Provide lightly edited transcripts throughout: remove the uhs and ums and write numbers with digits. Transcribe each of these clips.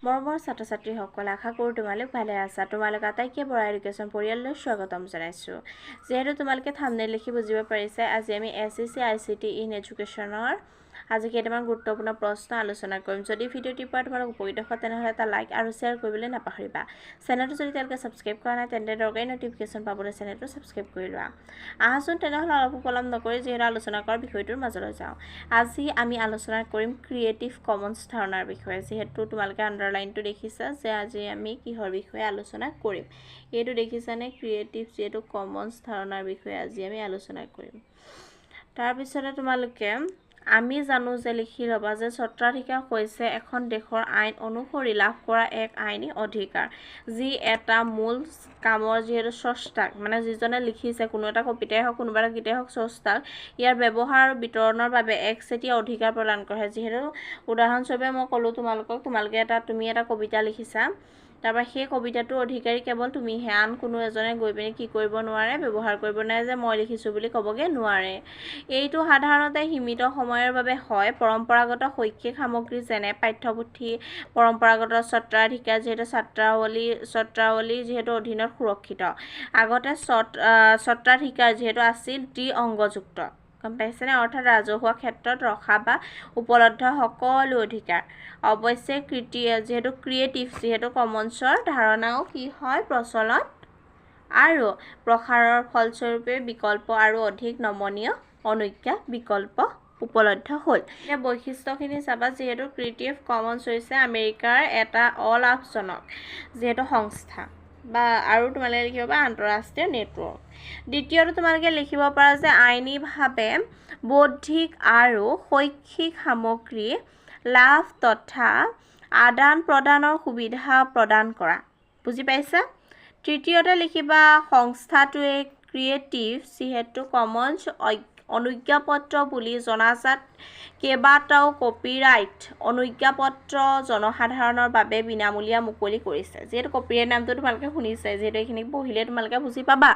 মৰমৰ ছাত্ৰ ছাত্ৰীসকল, আশা কৰোঁ তোমালোক ভালে আছা। তোমালোক আটাইকে বৰা এডুকেশ্যন পৰিয়াললৈ স্বাগতম জনাইছোঁ। যিহেতু তোমালোকে থামনেল লিখি বুজিব পাৰিছে, আজি আমি এছইচি আইচিটি ইন এডুকেশ্যনৰ আজি কেইটামান গুৰুত্বপূৰ্ণ প্ৰশ্ন আলোচনা কৰিম। যদি ভিডিঅ'টিৰ পৰা তোমালোক উপকৃত হয়, তেনেহ'লে এটা লাইক আৰু শ্বেয়াৰ কৰিবলৈ নাপাহৰিবা। চেনেলটো যদি তেওঁলোকে ছাবস্ক্ৰাইব কৰা নাই, তেন্তে দৰকাৰী ন'টিফিকেশ্যন পাবলৈ চেনেলটো ছাবস্ক্ৰাইব কৰি লোৱা। আহাচোন তেনেহ'লে অলপো পলম নকৰি যিহেতু আলোচনা কৰাৰ বিষয়টোৰ মাজলৈ যাওঁ। আজি আমি আলোচনা কৰিম ক্ৰিয়েটিভ কমনছ ধাৰণাৰ বিষয়ে। যিহেতু তোমালোকে আণ্ডাৰলাইনটো দেখিছা যে আজি আমি কিহৰ বিষয়ে আলোচনা কৰিম, এইটো দেখিছানে? ক্ৰিয়েটিভ যিহেতু কমনছ ধাৰণাৰ বিষয়ে আজি আমি আলোচনা কৰিম। তাৰপিছতে তোমালোকে আমি জানো যে লিখি ল'বা যে স্বত্বাধিকাৰ হৈছে এখন দেশৰ আইন অনুসৰি লাভ কৰা এক আইনী অধিকাৰ, যি এটা মূল কামৰ যিহেতু স্ৰষ্টাক, মানে যিজনে লিখিছে কোনো এটা কবিতাই হওক, কোনোবা এটা গীতেই হওক, স্ৰষ্টাক ইয়াৰ ব্যৱহাৰ আৰু বিতৰণৰ বাবে একচেটিয়া অধিকাৰ প্ৰদান কৰে। যিহেতু উদাহৰণস্বৰূপে মই ক'লোঁ তোমালোকক, তোমালোকে এটা তুমি এটা কবিতা লিখিছা, তাৰপৰা সেই কবিতাটোৰ অধিকাৰী কেৱল তুমিহে, আন কোনো এজনে গৈ পিনি কি কৰিব নোৱাৰে, ব্যৱহাৰ কৰিব নোৱাৰে, যে মই লিখিছোঁ বুলি ক'বগৈ নোৱাৰে। এইটো সাধাৰণতে সীমিত সময়ৰ বাবে হয়। পৰম্পৰাগত শৈক্ষিক সামগ্ৰী যেনে পাঠ্যপুথি পৰম্পৰাগত স্বত্বাধিকাৰ যিহেতু ছত্ৰাৱলী যিহেতু অধীনত সুৰক্ষিত। আগতে স্বত্বাধিকাৰ যিহেতু আছিল দ্বি অংগযুক্ত, গম পাইছেনে? অৰ্থাৎ ৰাজহুৱা ক্ষেত্ৰত ৰখা বা উপলব্ধ সকলো অধিকাৰ। অৱশ্যে কৃতি যিহেতু ক্ৰিয়েটিভ যিহেতু কমনছৰ ধাৰণাও কি হয়, প্ৰচলন আৰু প্ৰসাৰৰ ফলস্বৰূপে বিকল্প আৰু অধিক নমনীয় অনুজ্ঞা বিকল্প উপলব্ধ হ'ল। এতিয়া বৈশিষ্ট্যখিনি চাবা। যিহেতু ক্ৰিয়েটিভ কমনছ হৈছে আমেৰিকাৰ এটা অলাভজনক যিহেতু সংস্থা বা আৰু তোমালোকে লিখিব পাৰা আন্তঃৰাষ্ট্ৰীয় নেটৱৰ্ক। দ্বিতীয়টো তোমালোকে লিখিব পাৰা যে আইনীভাৱে বৌদ্ধিক আৰু শৈক্ষিক সামগ্ৰী লাভ তথা আদান প্ৰদানৰ সুবিধা প্ৰদান কৰা। বুজি পাইছা? তৃতীয়তে লিখিবা সংস্থাটোৱে ক্ৰিয়েটিভ যিহেতু কমনছ অনুজ্ঞাপত্ৰ বুলি জনাজাত কেইবাটাও কপিৰাইট অনুজ্ঞাপত্ৰ জনসাধাৰণৰ বাবে বিনামূলীয়া মুকলি কৰিছে। যিহেতু কপিৰাইট নামটো তোমালোকে শুনিছে, যিহেতু এইখিনি পঢ়িলে তোমালোকে বুজি পাবা।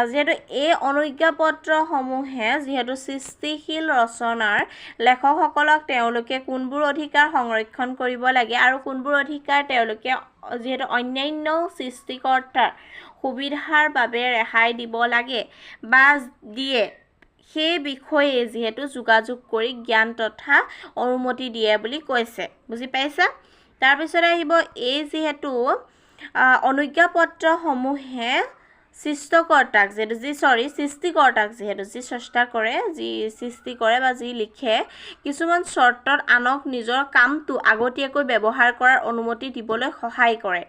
যিহেতু এই অনুজ্ঞাপত্ৰসমূহে যিহেতু সৃষ্টিশীল ৰচনাৰ লেখকসকলক তেওঁলোকে কোনবোৰ অধিকাৰ সংৰক্ষণ কৰিব লাগে আৰু কোনবোৰ অধিকাৰ তেওঁলোকে যিহেতু অন্যান্য সৃষ্টিকৰ্তাৰ সুবিধাৰ বাবে ৰেহাই দিব লাগে বা দিয়ে, সেই বিষয়ে যিহেতু যোগাযোগ কৰি জ্ঞান তথা অনুমতি দিয়ে বুলি কৈছে। বুজি পাইছা? তাৰপিছতে আহিব এই যিহেতু অনুজ্ঞাপত্ৰসমূহে সৃষ্টকৰ্তাক যিহেতু যি চৰি সৃষ্টিকৰ্তাক যিহেতু যি চেষ্টা কৰে, যি সৃষ্টি কৰে বা যি লিখে, কিছুমান চৰ্তত আনক নিজৰ কামটো আগতীয়াকৈ ব্যৱহাৰ কৰাৰ অনুমতি দিবলৈ সহায় কৰে।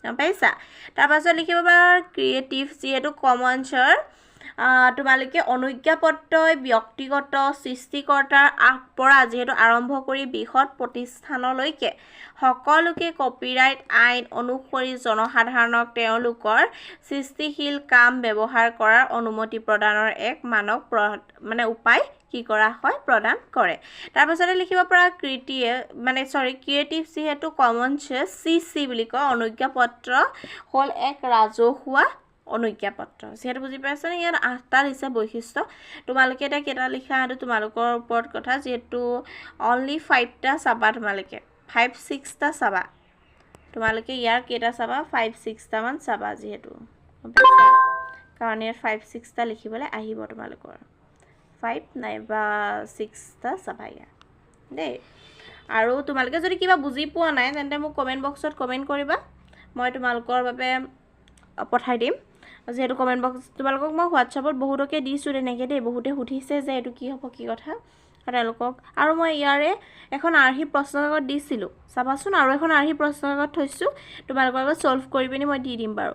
গম পাইছা? তাৰপাছত লিখিব পাৰা ক্ৰিয়েটিভ যিহেতু কমনছৰ তোমালোকে অনুজ্ঞাপত্ৰই ব্যক্তিগত সৃষ্টিকৰ্তাৰ পৰা যিহেতু আৰম্ভ কৰি বৃহৎ প্ৰতিষ্ঠানলৈকে সকলোকে কপিৰাইট আইন অনুসৰি জনসাধাৰণক তেওঁলোকৰ সৃষ্টিশীল কাম ব্যৱহাৰ কৰাৰ অনুমতি প্ৰদানৰ এক মানক মানে উপায় কি কৰা হয়, প্ৰদান কৰে। তাৰপাছতে লিখিব পৰা কৃতিয়ে মানে চৰি ক্ৰিয়েটিভ যিহেতু কমনছ চি চি বুলি কয় অনুজ্ঞাপত্ৰ হ'ল এক ৰাজহুৱা অনুজ্ঞাপত্ৰ। যিহেতু বুজি পাইছানে? ইয়াত 8টা দিছে বৈশিষ্ট্য। তোমালোকে এতিয়া কেইটা লিখা সেইটো তোমালোকৰ ওপৰত কথা। যিহেতু অনলি 5টা চাবা, তোমালোকে 5 6টা চাবা। তোমালোকে ইয়াৰ কেইটা চাবা? 5 6টামান চাবা, যিহেতু কাৰণ ইয়াত 5 6টা লিখিবলৈ আহিব তোমালোকৰ। 5 নাইবা 6টা চাবা ইয়াৰ দেই। আৰু তোমালোকে যদি কিবা বুজি পোৱা নাই, তেন্তে মোক কমেণ্ট বক্সত কমেণ্ট কৰিবা, মই তোমালোকৰ বাবে পঠাই দিম। যিহেতু কমেণ্ট বক্স তোমালোকক মই হোৱাটছআপত বহুতকে দিছোঁ তেনেকৈ দেই, বহুতে সুধিছে যে এইটো কি হ'ব, কি কথা তেওঁলোকক। আৰু মই ইয়াৰে এখন আৰ্হি প্ৰশ্ন কাকত দিছিলোঁ, চাবাচোন। আৰু এখন আৰ্হি প্ৰশ্ন কাকত থৈছোঁ, তোমালোকৰ আগত ছল্ভ কৰি পিনি মই দি দিম বাৰু।